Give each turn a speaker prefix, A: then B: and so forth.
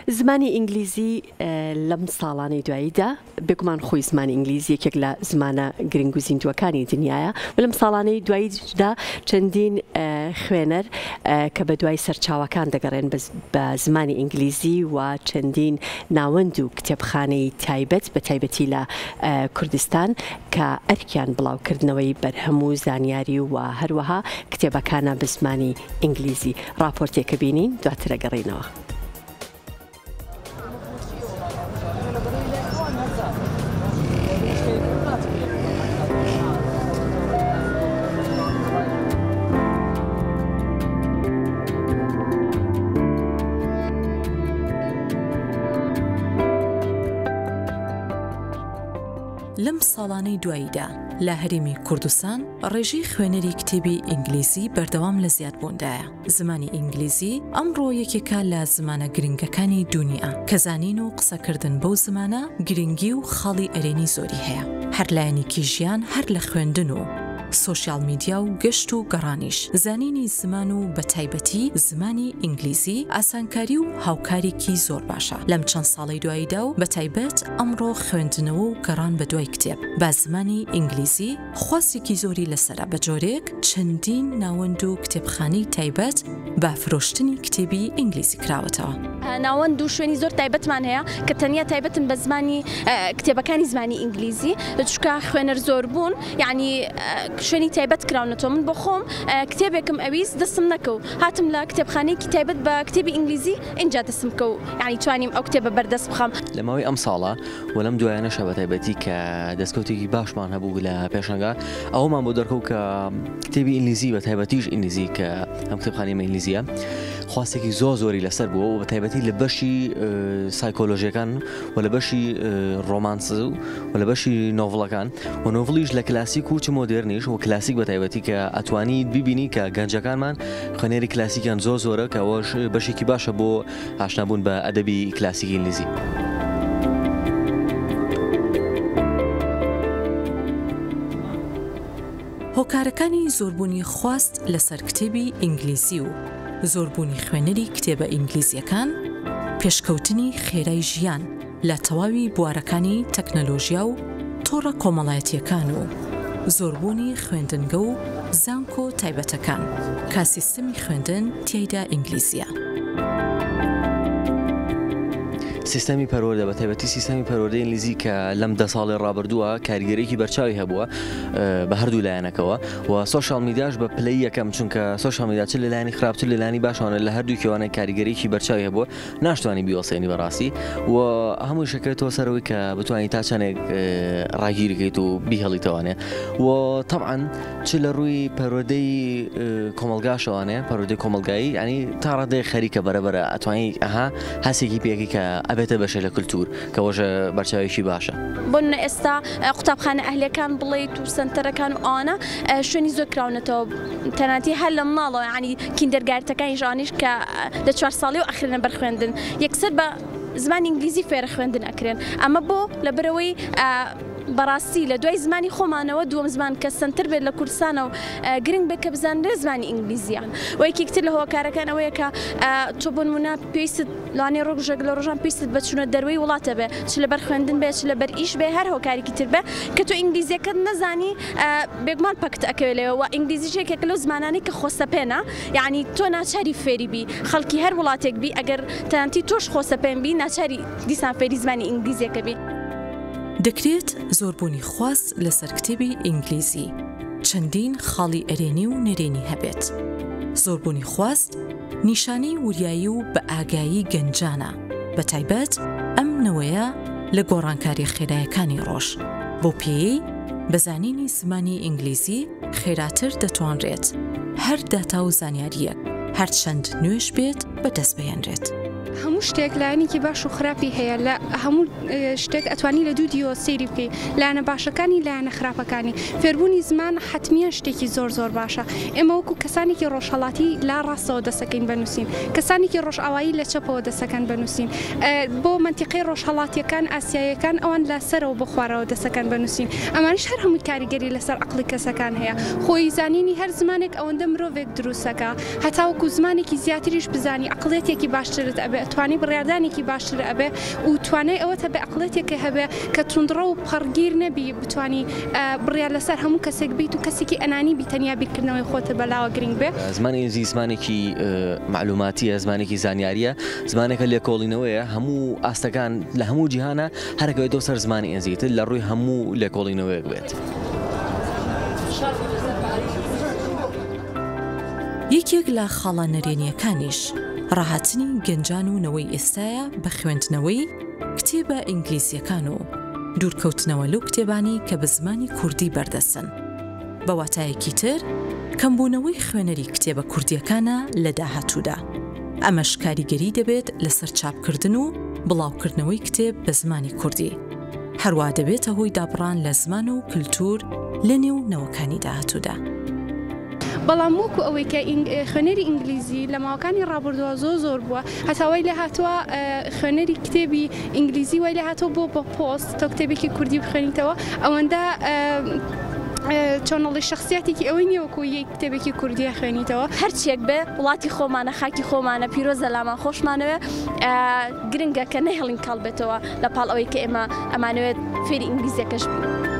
A: زمانی ئینگلیزی لەم ساڵانەی دواییدا، بێگومان خۆی زمانی ئینگلیزی یەکێک لە زمانە گرنگ و زیندووەکانی دنیایە و لەم ساڵانەی دواییدا چەندین خوێنەر کە بە دوای سەرچاوەکان دەگەڕێن بە زمانی ئینگلیزی و چەندین ناوەند و کتێبخانەی تایبەت بە تایبەتی لە کوردستان کە ئەرکیان بڵاوکردنەوەی بەرهەم و زانیاری و هەروەها کتێبەکانە بە زمانی ئینگلیزی. ڕاپۆرتێکە بینین دواتر ئەگەڕێینەوە.
B: لەم ساڵانەی دواییدا لە هەرێمی کوردستان ڕێژەی خوێنەری کتێبی ئینگلیزی بەردەوام لە زیادبووندایە. زمانی ئینگلیزی ئەمڕۆ یەکێکە لە زمانە گرنگەکانی دونیا، کە زانین و قسەکردن بەو زمانە گرنگی و خاڵی ئەرێنی زۆری هەیە، هەر لایەنێکی ژیان هەر لە خوێندن و سۆشیال میدیا و گەشت و گەڕانیش، زانینی زمان و بەتایبەتی زمانی ئینگلیزی ئاسانکاری و هاوکارێکی زۆر باشە لەم چەند ساڵەی دواییدا و بەتایبەت ئەمڕۆ خوێندنەوە و گەڕان بەدوای کتێب بە زمانی ئینگلیزی خواستێکی زۆری لەسەرە بە جۆرێک چەندین ناوەند و کتێبخانەی تایبەت بە فرۆشتنی کتێبی ئینگلیزی کراوەتەوە.
C: ناوەند و شوێنی زۆر تایبەتمان هەیە کە تەنیا تایبەتن بە زمانی کتێبەکانی زمانی ئینگلیزی چونکە خوێنەر زۆر بوون یانی شوێنی تایبەت کراونەتەوە من بۆ خۆم کتێبێکم ئەویست دەستم نەکەوت هاتم لە کتێبخانەیەکی تایبەت بە کتێبی ئینگلیزی ئینجا دەستم کەوت یانی توانیم ئەو کتێبە بەردەست بخەم.
D: لە ماوەی ئەم ساڵە و لەم دوایانەشا بە تایبەتی کە دەستکەوتێکی باشمان هەبوو لە پێشانگا ئەوەمان بۆ دەرکەوت کە کتێبی ئینگلیزی بە تایبەتیش ئینگلیزی کە ئەم کتێبخانەی مە ئینگلیزیە خواستێکی زۆر زۆری لەسەر بووە و بە تایبەتی لە بەشی سایکۆلۆژیەکان و لە بەشی ڕۆمانس و لە بەشی نۆڤڵەکان و نۆڤڵیش لە کلاسیک و چ مۆدێرنیش و کلاسیک بە تایبەتی کە ئەتوانی ببینی کە گەنجەکانمان خوێنەری کلاسیکیان زۆر زۆرە کە ئەوەش بەشێکی باشە بۆ ئاشنابوون بە ئەدەبی کلاسیکی ئینگلیزی.
B: هۆکارەکانی زۆربوونی خواست لەسەر کتێبی ئینگلیزی و زۆربوونی خوێنەری کتێبە ئینگلیزییەکان، پێشکەوتنی خێرای ژیان لە تەواوی بوارەکانی تەکنەلۆژیا و تۆڕە کۆمەڵایەتییەکان و زۆربوونی خوێندنگە و زانکۆ تایبەتەکان کە سیستەمی خوێندن تیایدا ئینگلیزییە.
D: سیستەمی پەروەردە بە تایبەتی سیستەمی پەروەردەی ئینگلیزی کە لەم دە ساڵی ڕابردووە کاریگەریی بەرچاوی هەبووە بە هەردوو لایەنەکەوە و سۆشیال میدیاش بە پلەی یەکەم چونکە سۆشیال میدیا چ لە لایەنی خراپ چ لە لایەنی باشەوانە لە هەردووکیەوانە کاریگەریی بەرچاوی هەبووە ناشتوانی بیوەستێنی بەڕاستی و هەموو شەکەوێتەوە سەرەوەی کە بتوانانی تا چەندێک ڕاگیریکەیت و بیهێڵیتەوانێ و تەبعەن چ لە ڕووی پەروەردەی کۆمەڵگاشەوانێ پەروەردەی کۆمەڵگایی ینی تا ڕادەیەک خەریکە بەرەبەرە ئەتوانی ئەها هەسێکی پێکی کە ئەبێتە بەشێ لە کولتوور کە وەژە بەرچاوێکی باشە.
C: بۆ نمونە ئێستا قوتابخانە ئەهلیەکان بڵێیت و سەنتەرەکان و ئەوانە شوێنی زۆر کراونەتەوە تەنانەتی هەر لە مناڵەوە یانی kindergarten ەکانیش ئەوانیش کە لە چوار ساڵیەوە ئەخرێنە بەر خوێندن یەکسەر بە زمانی ئینگلیزی فێرە خوێندن ئەکرێن ئەمە بۆ لەبەرئەوەی بەڕاستی لە دوای زمانی خۆمانەوە دووەم زمان کە سەنتەر بێت لە کوردستانە و گرنگ بێت کە بزانرێت زمانی ئینگلیزیە و یەکێک تر لە هۆکارەکان ئەوەیە کە تۆ بۆ نمونە پێویستت لەوانەیە ڕۆژێک لە ڕۆژان پێویستت بە چوونە دەروەی وڵاتە بێ چ لەبەر خوێندن بێ چ لەبەر ئیش بێ هەر هۆکارێکی تر بێ کە تۆ ئینگلیزیەکەت نەزانی بێگومان پەکت ئەکەوێ لەوێ و ئینگلیزیش یەکێکە لەو زمانانەی کە خۆسەپێنە یعنی تۆ ناچاری فێری بی خەڵکی هەر وڵاتێک بی ئەگەر تەنانەتی تۆش خۆسەپێن بی ناچاری دیسان فێری زمانی ئینگلیزیەکە بی.
B: دەکرێت زۆربوونی خواست لەسەر کتێبی ئینگلیزی چەندین خاڵی ئەرێنی و نەرێنی هەبێت. زۆربوونی خواست نیشانەی وریایی و بەئاگایی گەنجانە، بەتایبەت ئەم نەوەیە لە گۆڕانکارییە خێرایەکانی ڕۆژ، بەو پێیەی بە زانینی زمانی ئینگلیزی خێراتر دەتوانرێت هەر داتا و زانیارییەک هەرچەند نوێش بێت بەدەستبهێنرێت.
E: هەموو شتێک لایەنێکی باش و خراپی هەیە لە هەموو شتێک ئەتوانی لە دوو دیوە سەیری بکەی لایەنە باشەکانی لایەنە خراپەکانی فێربوونی زمان حەتمیەن شتێکی زۆر زۆر باشە ئێمە وەکو کەسانێکی ڕۆژهەڵاتی لا ڕاستەوە دەسەکەین بە نووسین کەسانێکی ڕۆژئاوایی لە چەپەوە دەسەکەن بە نووسین بۆ مەنتیقەی ڕۆژهەڵاتیەکان ئاسیاییەکان ئەوان لە سەرەوە بۆ خوارەوە دەسەکەن بە نووسین ئەمانیش هەر هەمووی کاریگەری لەسەر عەقڵی کەسەکان هەیە خۆی زانینی هەر زمانێک ئەوەندە مرۆڤێک دروستەکا هەتاوەکو زمانێکی زیاتریش بزانی عەقڵیەتێکی باشترت ئەبێ ئەتوانی. توانای بڕیاردانێکی باشتر ئەبێ و توانای ئەوەت هەبێ ئەقڵێتێکە هەبێ کە توندڕەو و پەڕگیر نەبی بتانی بڕیار لەسەر هەموو کەسێک بیت و کەسێکی ئەنانی بی تەنیا بیرکردنەوەی خۆتە بەلاوە گرنگ بێ.
D: زمانی ئینگلیزی زمانێکی مەعلوماتیە، زمانێکی زانیاریە، زمانێکە لێکۆڵینەوەیە، هەموو ئاستەکان لە هەموو جیهانا هەرەکەوێتەوە سەر زمانی ئینگلیزی تر لە ڕووی هەموو لێکۆڵینەوەیەک بێت.
B: یەکێک لە خاڵە نەرێنییەکانیش ڕاهاتنی گەنجان و نەوەی ئێستایە بە خوێندنەوەی کتێبە ئینگلیزییەکان و دوورکەوتنەوە لەو کتێبانەی کە بە زمانی کوردی بەردەستن. بە واتایەکی تر کەمبوونەوەی خوێنەری کتێبە کوردییەکانە لە داهاتوودا. ئەمەش کاریگەری دەبێت لەسەر چاپکردن و بڵاوکردنەوەی کتێب بە زمانی کوردی. هەروا دەبێتە هۆی دابڕان لە زمان و کلتور لە نێو نەوەکانی داهاتوودا.
E: بەڵام وەکو ئەوەی کە خوێنەری ئینگلیزی لە ماوەکانی ڕابردووە زۆر زۆر بووە هەتا وای لێ هاتووە خوێنەری کتێبی ئینگلیزی وای لێ هاتووە بۆ بە پۆست تۆ کتێبێکی کوردی بخوێنیتەوە ئەوەندە چۆنەڵی شخصیاتێکی ئەوەی نییە وەکو یەک کتێبێکی کوردی خوێنیتەوە.
C: هەرچیەک بێ وڵاتی خۆمانە خاکی خۆمانە پیرۆزە لامان خۆشمانەوێ گرنگە کە نەهێڵین کاڵ بێتەوە لە پاڵ ئەوەی کە ئێمە ئەمانەوێت فێری ئینگلیزیەکەش بین.